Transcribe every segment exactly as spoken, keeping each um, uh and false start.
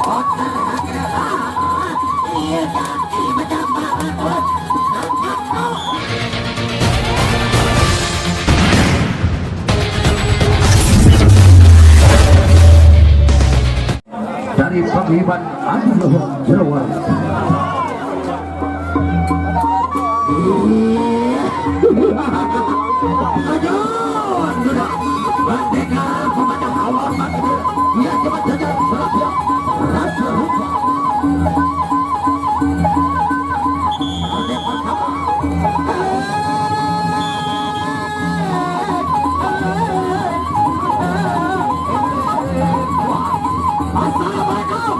Dari Paguyuban Adi Luhung Jeroan. Assalamualaikum.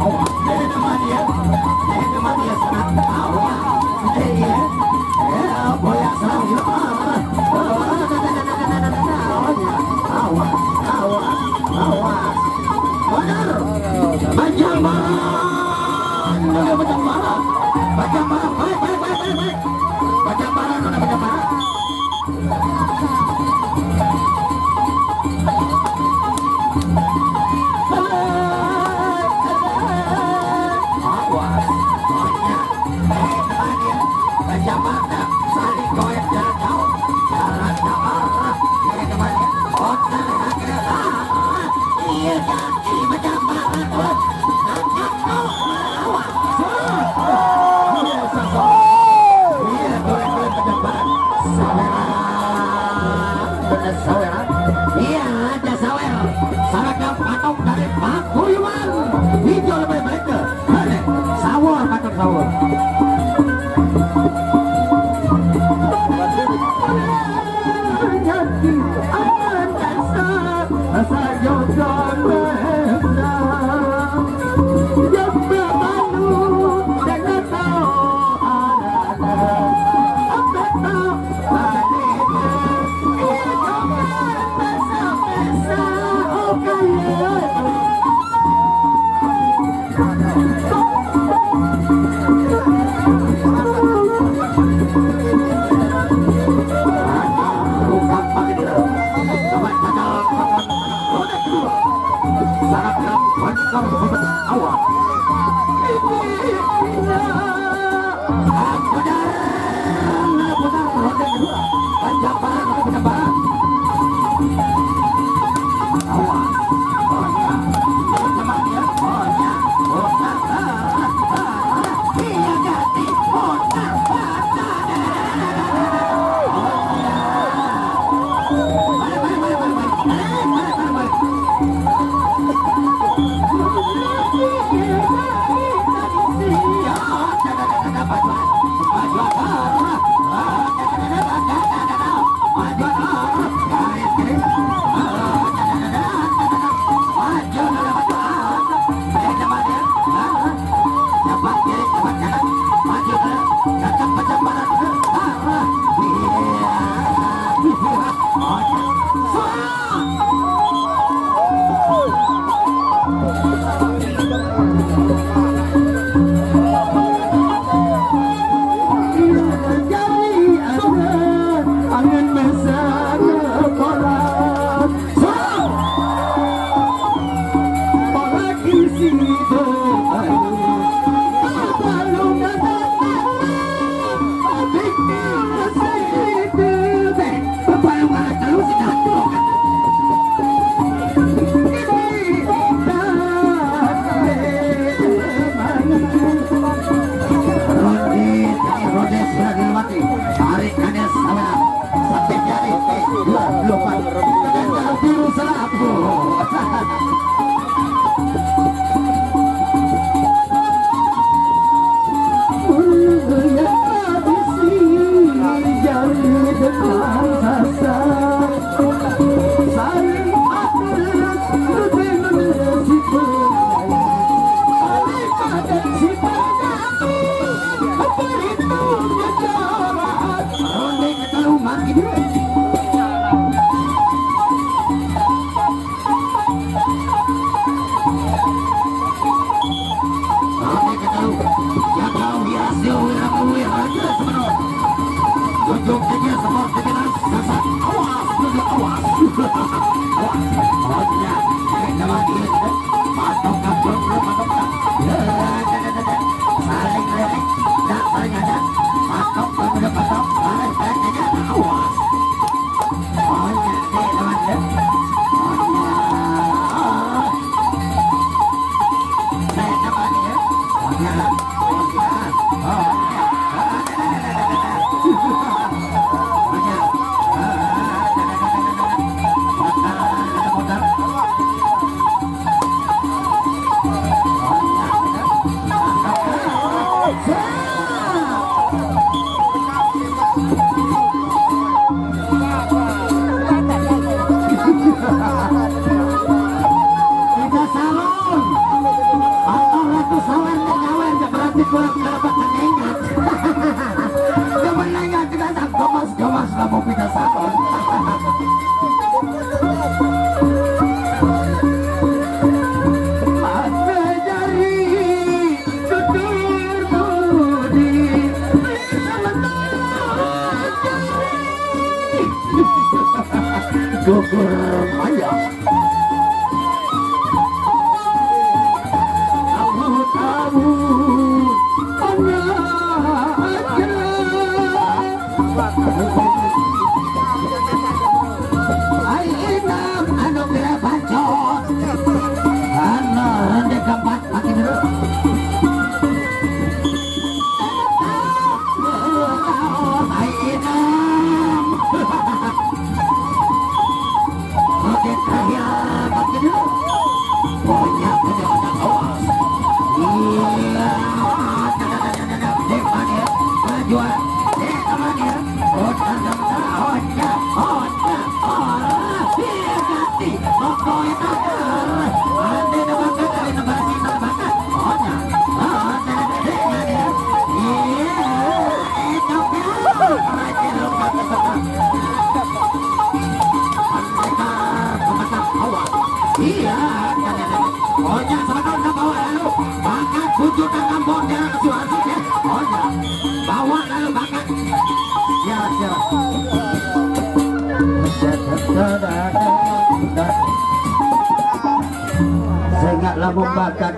Awas, ini teman ya. Ini teman ya, senang. Awas. Ini ya. Ya, boya serang ya. Awas, awas, awas. Benar. Bajang Barat. Bajang Barat. Bajang Barat. Baik, baik, baik, baik, baik. Bajang Barat, mana Bajang Barat? Sawer. Iya, Raja Sawer. Saragam patung dari Paguyuban. Hijau lebih baik ke. Hane, Sawer, patung Sawer. Kenapa cengenget? Kenapa cengenget? Kita tak gemas-gemas lah mau kita sabar. Mata jari tutur budi. Gugur maya. Tahu-tahu anak aja. Ai inam anu kira bacot. Anu ronde keempat makin dulu. Ai inam. Oke, terakhir, makin dulu. Punya, punya, punya, awas. Iya. Di mana ya? Maju, ah. Di mana ya? Otak, otak, otak, otak. Iya, ganti. Pokoknya tak ada. Ande na bakat, ande na bakat, ande na bakat. Otak. Otak, di mana ya? Iya. Eh, coba. Raja lupa kesepak. Pendekar, pendekar, awas. Iya, ada, ada, ada. Onyang sama kau nak bawa lalu. Bakat bujuk dan ambon dia suara ya. Onyang. Bawa lalu bakat. Siap, siap. Sehingga lamun bakat